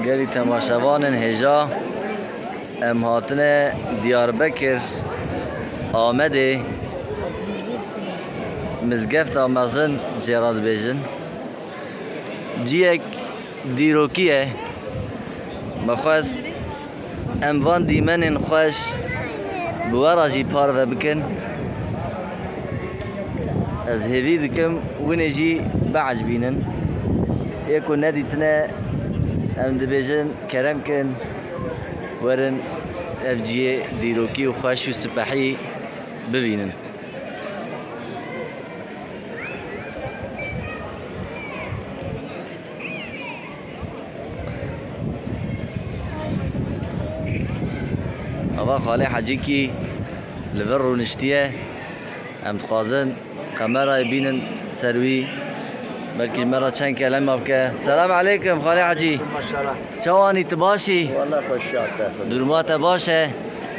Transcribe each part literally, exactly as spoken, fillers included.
Gelî temaşevanên hêja, em hatine Diyarbekir, Amedê, Mizgefta Mezin jê re dibêjin. Ciyek dîrokî ye. Me xwest em van dîmenên xweş bi we re jî parve bikin. Ez hêvî dikim winê jî biecibînin. Ê ku nedîtine, em dibêjin kerem kin, werin ev ciyê dîrokî û xweş û sipehî bibînin. Ava Xalê Hecîkî li vir rûniştiye. Em dixwazin kamerayê bînin ser wî. Belkî ji me re çend kelema bike. Selam aleykum Xalê Hecî. Maşallah. Çawanî, tu baş î? Wala xweşiya te. Duruma te baş e?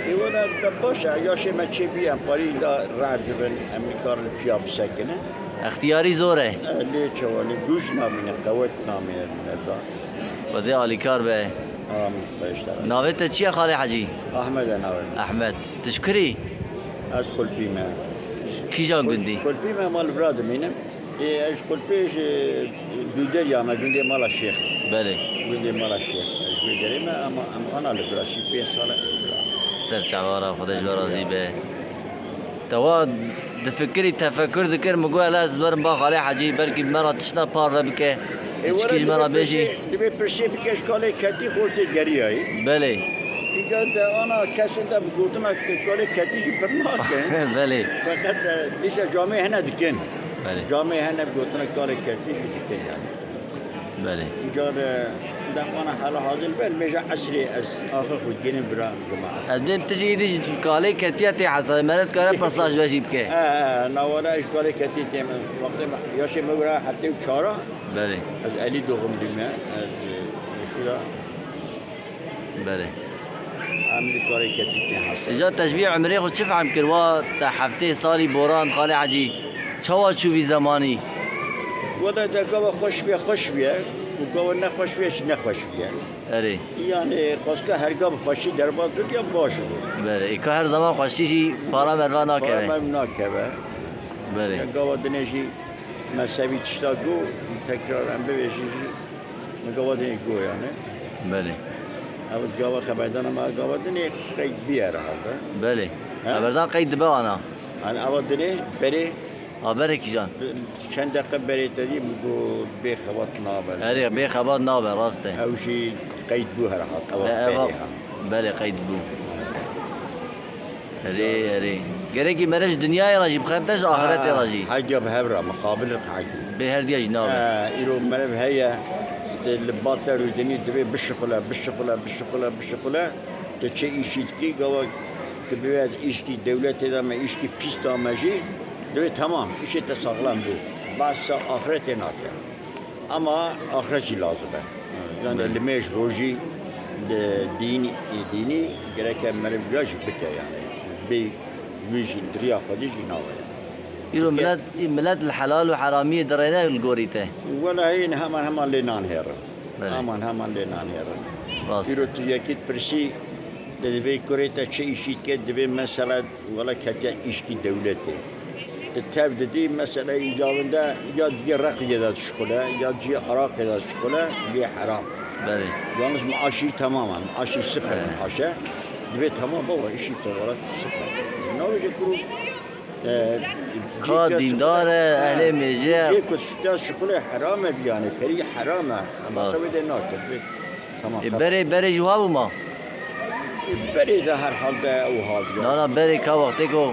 Ê wala te baş e. Yaşê me çêbûye, em parî da reh dibin. Em nikarin piya bisekinin. Extiyarî zor e. E, lê çawanî guj namîne, qewet namîne da. Xwedê alîkar be. Amin. Xweş te. Navê te çi ye Xalê Hecî? Ahmed e navê min. Ehmed. Tu ji kurî? Ez Kulpî me. Kîjan gundî? Kulpî me, mal bira dimînim. Ê, ez Kulpî ji Dûderiya me, gundê Mala Şêx. Belê. Gundê Mala Şêx. Ez Dûderî me, ama em ana li bira şî pênc sal e li bira. Ser çavara, Xwedê ji we razî be. Te wa difikirî, tefekur dikir, min got, "Hele ez werim ba Xalê Hecî, belkî me re tişta parve bike, tu çikî ji me re bêjî." Divê pirsê bike, ji kalê ketî xwe tê geriyayî. Belê. Îca de ana kesên de bi gotina kalê ketî jî pir nake. Belê. Feqet, e, dîsa camê hene dikin. Belê. Camê hene bi gotina kalê ketî jî dikin yani. Belê. Îcar, e, demana hala hazir ben, mêja esrê ez axir xwe dikênim bira cemaat. Ez bêm tu jî îdî ji kalê ketiye tê hesabê, me re dikare pirsa ji we jî bike. E, e, na wala ez ji kalê ketî têm, wextê me, yaşê me wira heftê û çar a. Belê. Ez elî doğumluyum ya. Ez, e, şura. Belê. Em li karê ketî têm hesabê. Îca te ji vî emrê xwe çi fehm kir? Wa te heftê salî boran, Xalê Hecî. Çawa çû vî zemanî? Wele de gava xweş bûye, xweş bûye. Û gava nexweş bûye, jî nexweş bûye. Erê. Yani xwestka her gav xweşî derbas bû ya baş bû. Belê. Ê ka her zaman xweşî jî para merva nakeve. Para merva nakeve. Belê. Ya gava dinê jî mezhebî tişta got, tekrar em bibêjin jî, me gava dinê got yani. Belê. Ev gava xeberdana me gava dinê qeyd bûye herhalde. Belê. He? Xeberdan qeyd dibe ana. Yani ava dinê berê A, berê kîjan? Çend deqe berê te dî, min got, bê xebat nabe. Erê, bê xebat nabe, rast e. Ew jî qeyd bû herhalde, ew E, eva, berê ha. Belê, qeyd bû. Erê, erê. Gerekî meriv ji dinyayê re jî bixebite, ji axiretê re jî. Ha, hediya bi hev re, muqabil re hediya. Bê herdiya jî nabe. Ha, îro meriv heye, li bal te rûdinî divê bişixule, bişixule, bişixule, bişixule. Tu çi îşî dikî, gava tu bivê ez îşkî dewletê de me, îşkî pîs da me jî, divê temam, îşê te saxlem bû. Behsa axiretê nake. Ama axiret jî lazim e. Yani Belê. Limêj rojî di dîn, dînî gereke meriv ya jî bike yani. Bê wî jî diriya xwedî jî nawe yani. Îro Bike- milet, milet li helal û heramiyê dirêne li gorî te. Wela heyîn heman heman lê nan hêrin. Belê. Heman heman lê nanêrin. Rast. Îro tu yekî dipirsî, divê kurê te çi îşî dike, divê mesela wela ketiye îşkî dewletê. Tu tev didî, mesela îcabinde ya ciyê reqiyê de dişixule, ya ciyê araqê de dişixule, lê heram. Belê. Yalnız maaşî temam e, maaşî sifir He. maaş e. Divê temam baba, îşî te wela sifir. Navê kuro E, Ka cî kes dîndar e, ha, ehlê mêje ye. Cî ku şita şixulê heram e, yani perî heram e. Ama Rast. Tevê de nake. Tamam, E, tamam. Berê, berê jî wa bû ma? E, berê de her halde ew hal ya. Na, na, berê ka wextê ku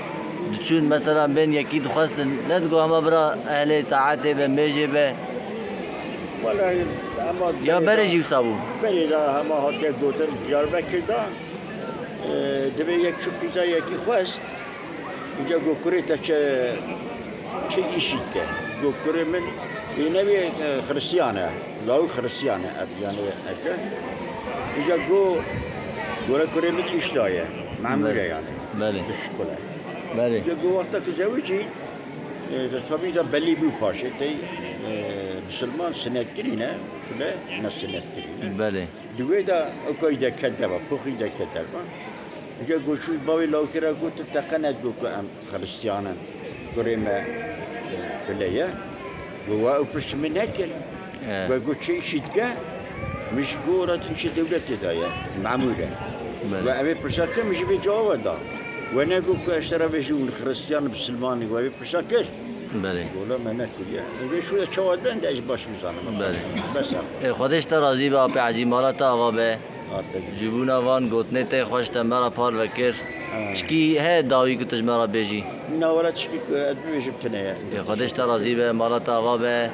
diçûn mesela bên yekî dixwestin, ne digo hema bira ehlê taetê be, mêjê be. Walahi, ama Ya berê berê de, jî wisa bû? Berê de hema hatiye gotin Diyarbekir de, e, divê yek çû pîza yekî xwest. Îca got, "Kurê te çi, çi îşî dike?" Got, "Kurê min, ê nevê, e, Xiristiyan e, lawik Xiristiyan e, ev, yani, eke." Îca got, "Gore kurê min îş daye, memûr e Belê. yani, Belê. dişixule." Belê. Îca got, "Wexta ku zewicî, e, tabî da belî bû paşê, tey, e, misilman sinetkirî ne, file ne sinetkirî ne." Belê. Di wê de ew kayî deke deva, poxî deke deva. Îca goşû bavê lawikê re got, teqenet got ku em Xiristiyan in. Kurê me, e, file ye. Got, we ew pirs min nekir. He. We got, çi îşî dike? Min ji got, ora tu îşê dewletê de ye, memûr e. Belê. We evê pirsa kir, min jî vê cewaba da. We negot ku ez te re bêjim hûn Xiristiyan, Misilman in, we vê pirsa kir. Belê. Gola me nekiriye. Vê şû de çawa dibe, ez baş nizanim. Belê. Bes e. Ê, Xwedê ji te razî be, apê Ecî, mala te ava be. Aferin. Ji bona van gotinê te xweş te me re parve kir. Ha. Çikî heye dawî ku tu ji me re bêjî? Na, wela çikî ku ez bibêjim tune ye. Ê, Xwedê ji te razî be, mala te ava be.